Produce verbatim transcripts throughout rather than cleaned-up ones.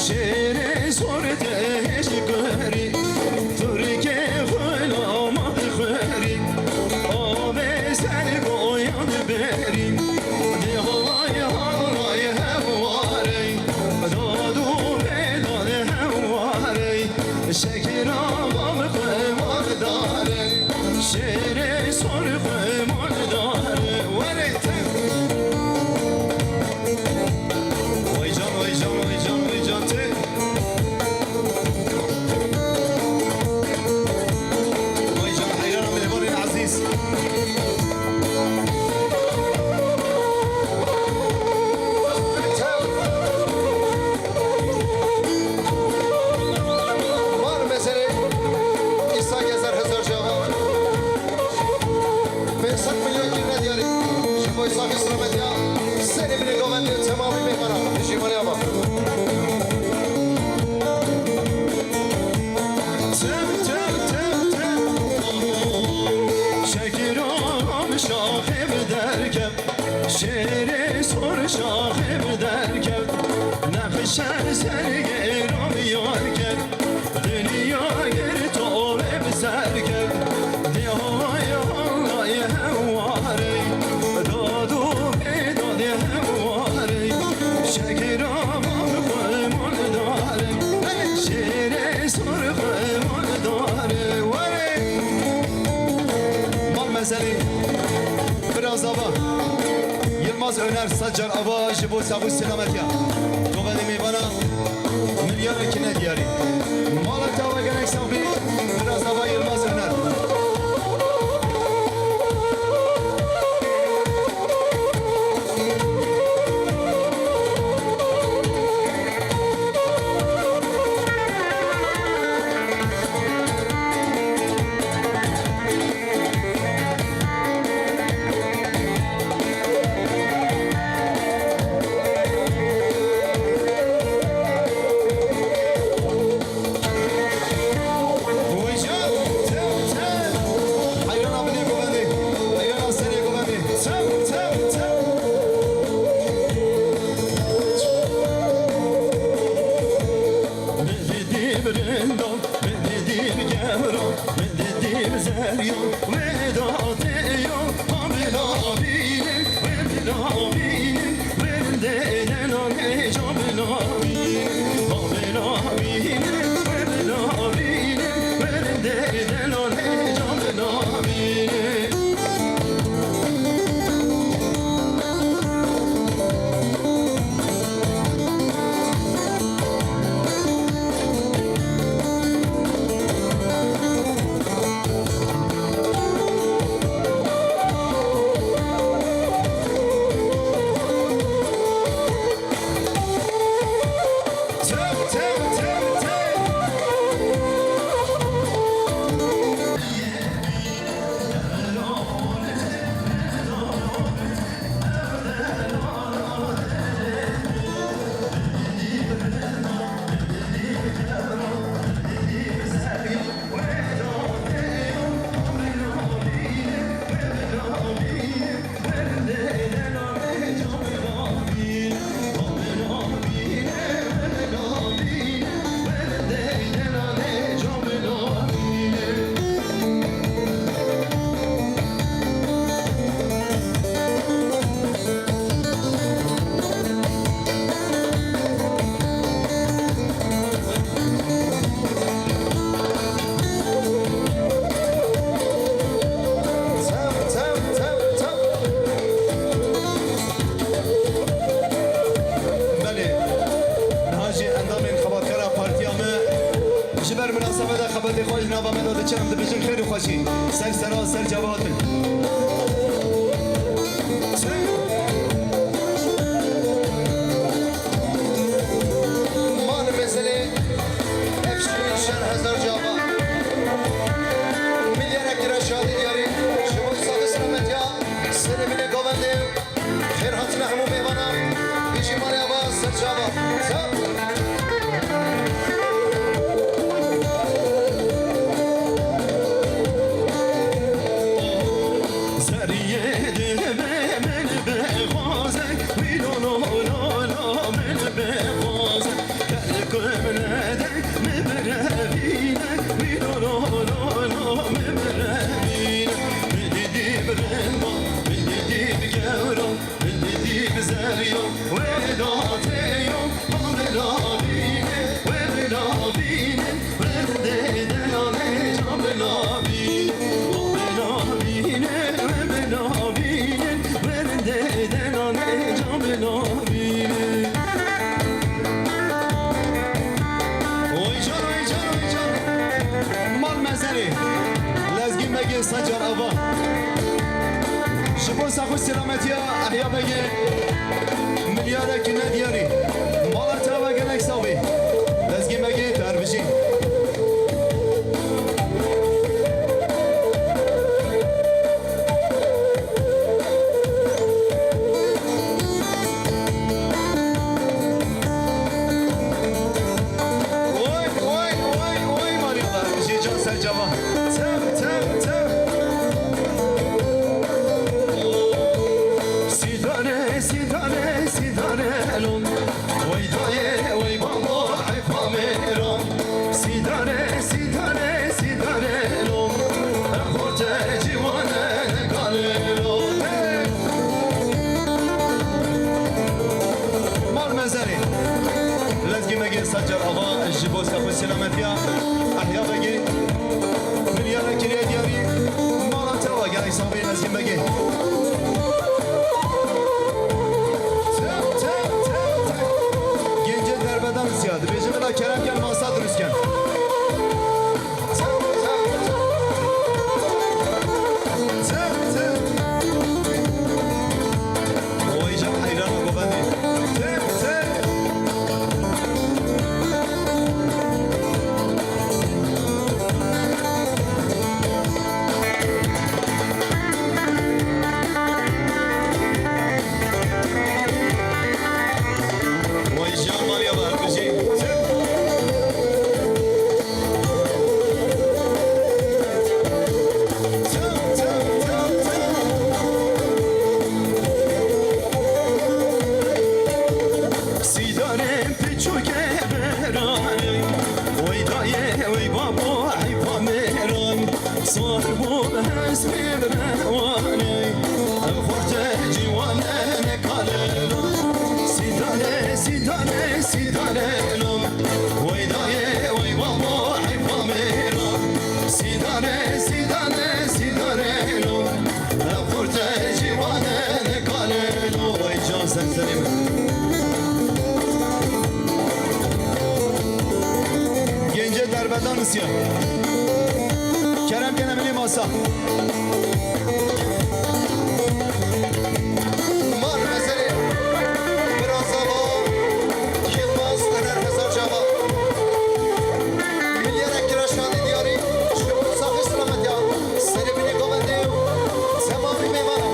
Şêrê sor te hêj kurî, Tirkê xulama dixurî, avê ser goyan berî, dê halay halay hewar ey, dad û bêdad hewar ey, şekira mam xemar dar ey, şêrê sor xemar dar ey. Werê te. Vay can, vay can, vay can, vay can te. Vay can, heyran mêvanên ezîz. Mar mezelê Îsa Gezer hezar cava. Pênc sed milyon kirine diyarî. Ji bo saxî silametiya serê binê govendê û temamî mêvanan. Dijî Meryema. Tim, tim, tim, tim. Şekira şaxê bi derkev. Şêrê sor şaxê bi derkev. Nexşe ser gêra bi yar kev. Dinya girto wê bi ser kev. Dê halay halay hewar ey, dad û bêdad hewar ey. Şekira mam xemar dar ey, şêrê sor xemar dar ey. Werê. Mal mezelê. Biraz ava. Yılmaz Öner, sed car ava ji bo sax û selametiya. Govendê mêvana. Milyarek ne diyarî. Mala te ava gelek sax bî. Biraz ava Yılmaz Öner. Min didî bi rind o, min didî bi gewr o, min didî bi zerî yo, wê datê yo, ha bila bînin, wê bila bînin, wê rindê delalê ca bila bînin, ha bila bînin, wê bila bînin, wê rindê delalê ca bila bînin. Belê, niha jî endamên xebatkara partiya me ji ber minasebeta xebetê xwe ji nava me de diçe, em dibêjin xêr û xweşî. Ser sera, ser çava hatin. Mali meselê ev şîrîn şer hezar cava. Milyarek lira şadî diyarî. Ji bo saxî selametiya serê binê govendê. Xêr hatine hemû mêvanan. Bijî Mali Ava, ser çava. Sağ ol. Sancar Ava. Ji bo sax û selametiya Ehya Begê milyarek ne diyarî. Mala te ava gelek sax bî. Lezgî Begê, te her bijî. Oy, oy, oy, oy, Maria, ji can ser cava. Tev, tev, tev. Sîdane, sîdane, sîdane elon. Wey dayê, wey babo, heyfa mêran. Sîdane, sîdane, sîdane lo. Em xorte ciwane kalê lo. Hey! Mal mezerê. Lezgî Begê Sancar Ava ji bo sax û selametiya Ehya Begê. Milyara kiriye diyarî. Mala te ava gelek sax bî Lezgî Begê. Tev, tev, tev, tev. Gencê derbedan siya. Dibêje bila kerem ken masa dirust ken. Tev, tev, tev. Tev, tev. Oy can heyran govendî. Tev, tev. Vay can var ya var, bijî. Sîdarê piçûkê beranê, wey dayê, wey babo, heyfa mêran. Sar bû bi hespê bi rewanê, ev xortê ciwane ne kalê lo. Sîdane, sîdane, sîdane lo. Wey dayê, wey babo, heyfa mêran. Sîdane, sîdane, sîdane lo. Ev xortê ciwane ne kalê lo. Wey can ser serê min. Gencê derbedan nisiya. Kerem kene milê masa. Mar mezelê. Birazava. Yılmaz Öner Hezar Cava. Milyara kira şanê diyarî. Şukur safi selamet ya. Serê binê govendê. Semamî mêvana.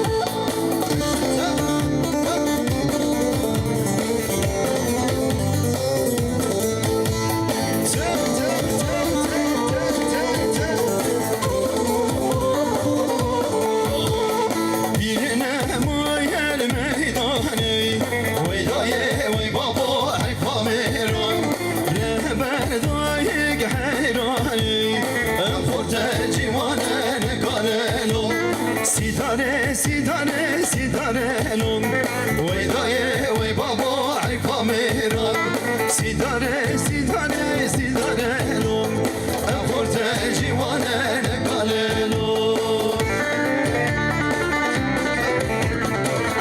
Birine mayel meydanê, wey dayê, wey babo, heyfa mêran. Rehber dayik heyranê, em xorte ciwane nekaleno. Sîdane, sîdane, sîdane lo. Wey dayê, wey babo, heyfa mêran. Sîdane, sîdane, sîdane lo. Em xorte ciwane nekaleno.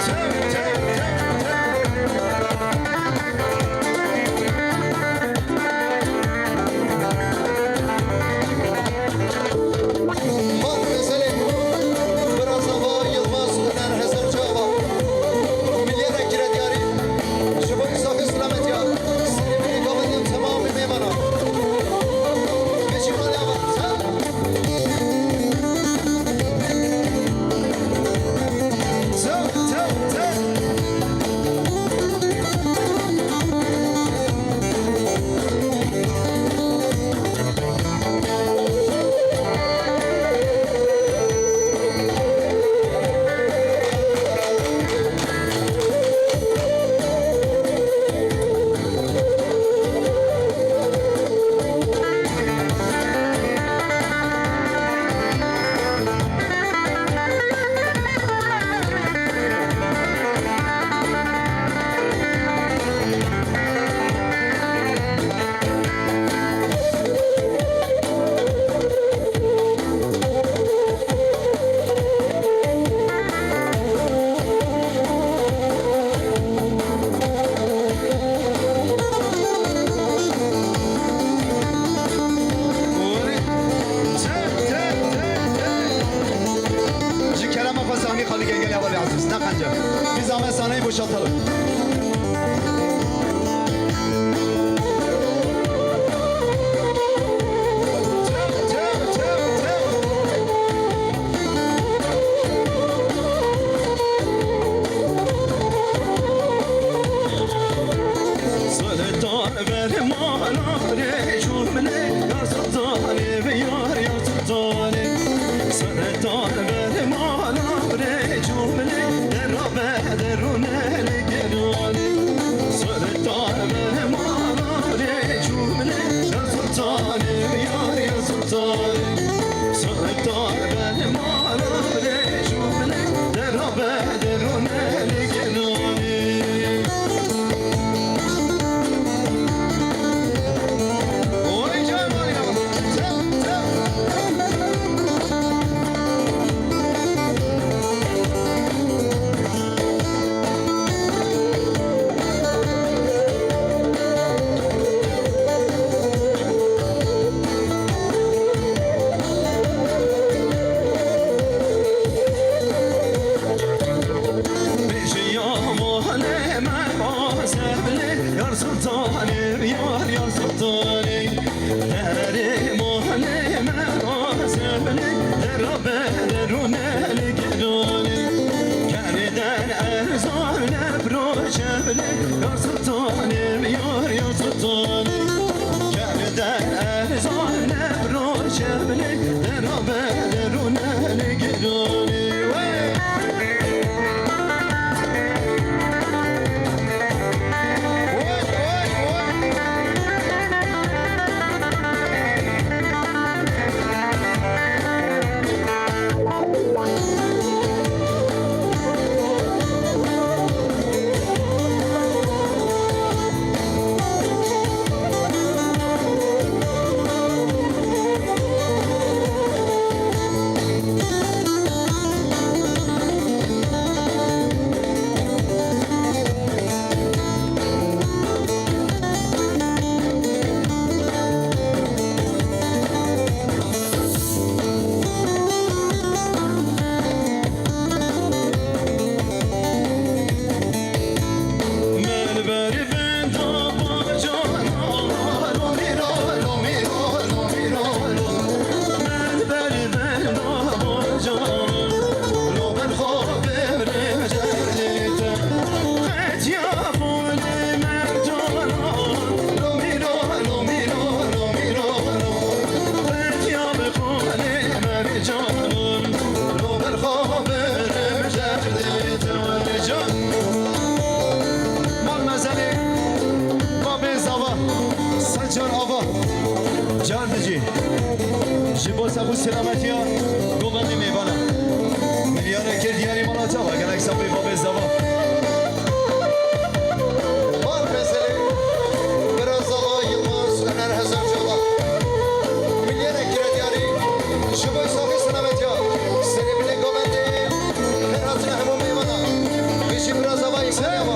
Tev, tev, tev, tev. Mat meselê, Birazava Yilmaz Öner Hezar Çava. Milyara kire diyarî. Ji bo safi selametiya. Serê binê govendên temamî mêvan. Ber mala rê cumlê, yar sultanê, yar, yar sultanê. Sertar ber mala rê cumlê, dera be derûne li gelûnê. Sertar ber mala rê cumlê, yar sultanê, yar, yar sultanê. Sertar ber mala rê cumlê, dera be derûne li gelûnê. Bêje ya malê me, Azebli, yar sultanê, yar, yar sultanê. Derê malê me, Azebli, dera be derûne li gelûnê. Kerden erzan ne pro çevli, yar sultanê, yar, yar sultanê. Kerden erzan ne pro çevli, dera be derûne li gelûnê. Wey! Mal mezelê babê zava, Secan Ava, car dijî. Ji bo sax û selametiya govendê mêvana. Milyareke diyarî mala çava, gelek saxbê babê zava. Mal mezelê bira zava Yilmaz Öner Hezar çava. Milyareke diyarî ji bo sax û selametiya serê bilê govendê. Her hatine hemû mêvana. Bijî bira zava Îsmaîl Ava.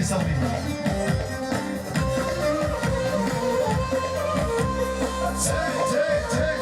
Selfie. Çek, çek, çek.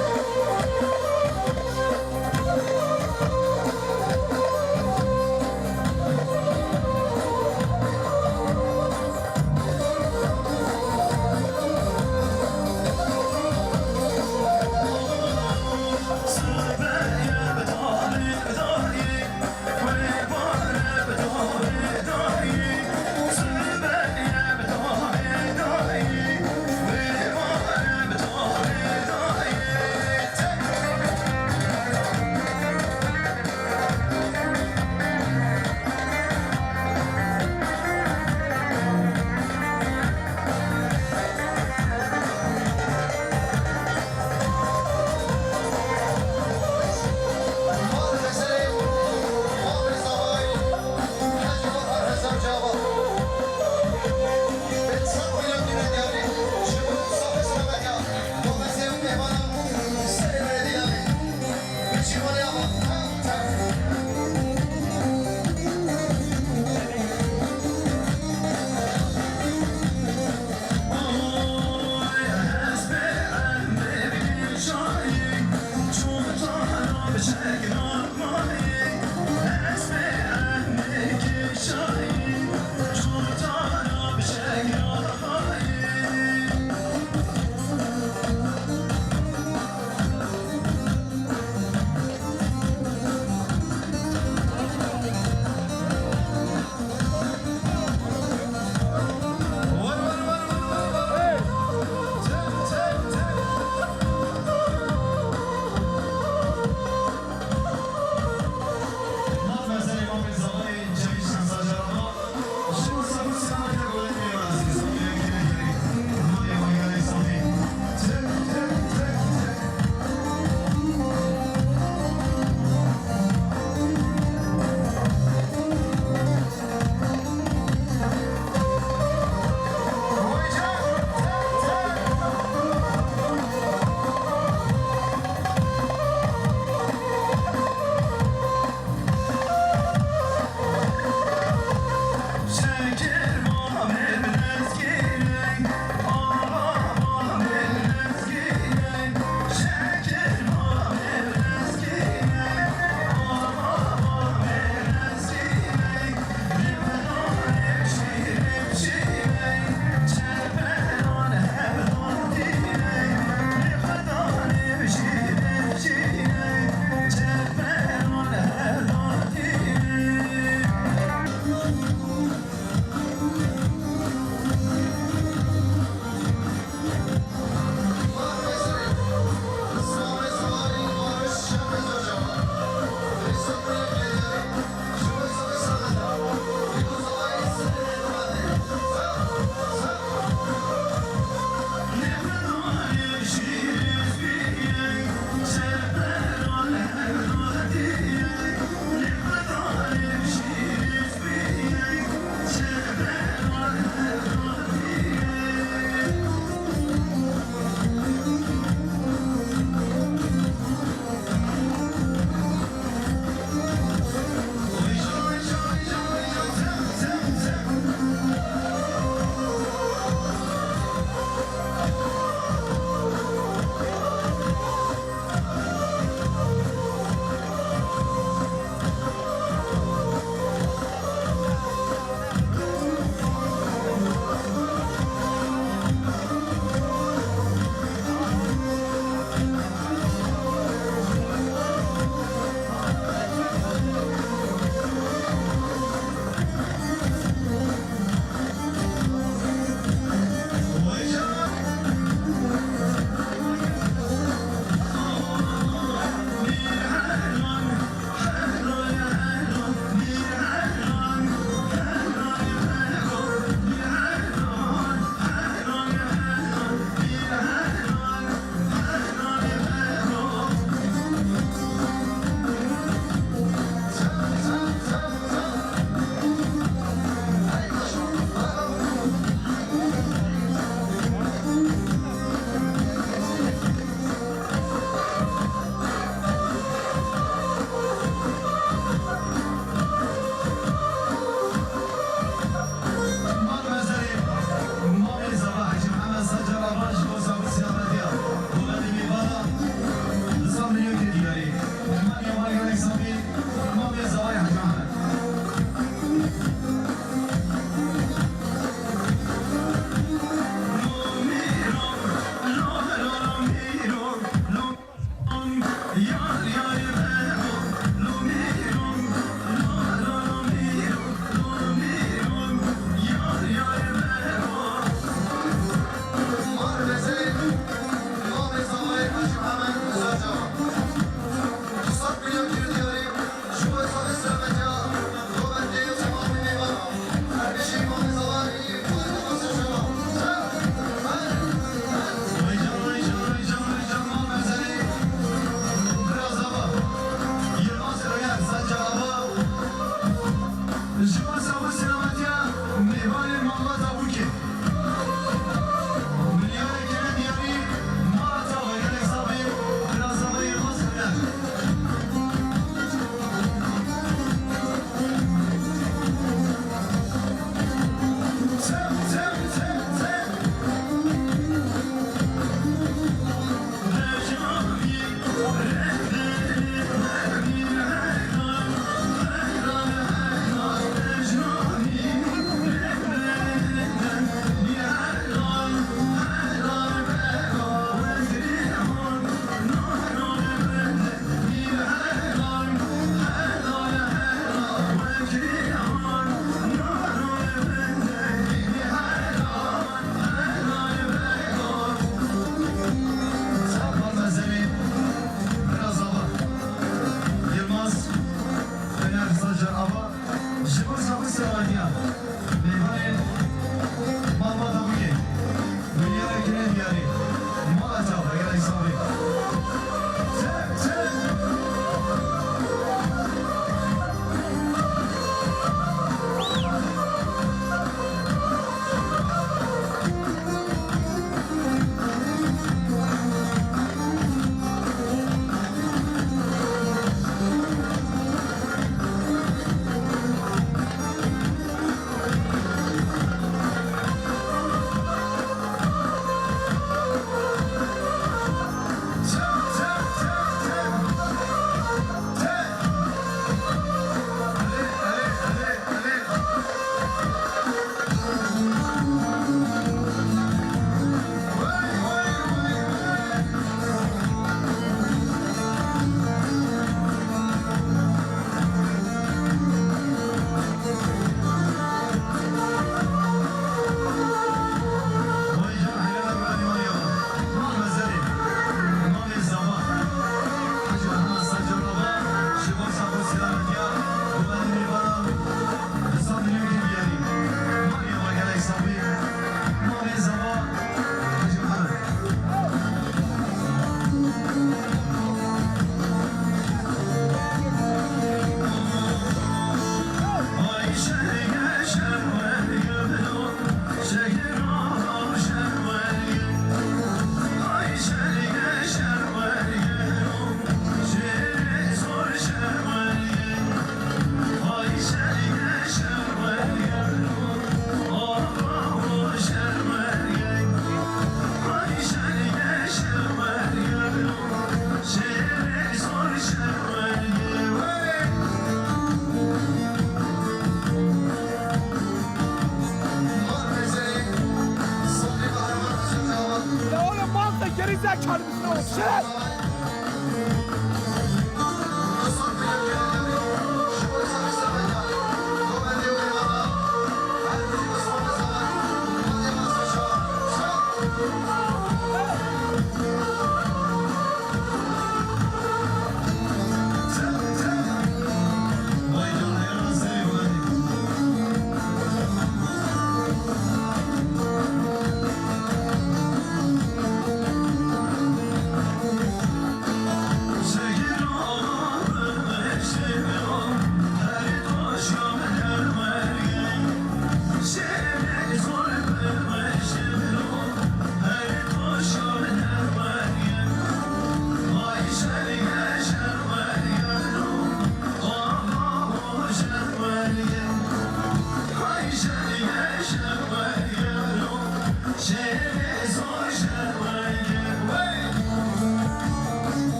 Bize çarpışma olsun.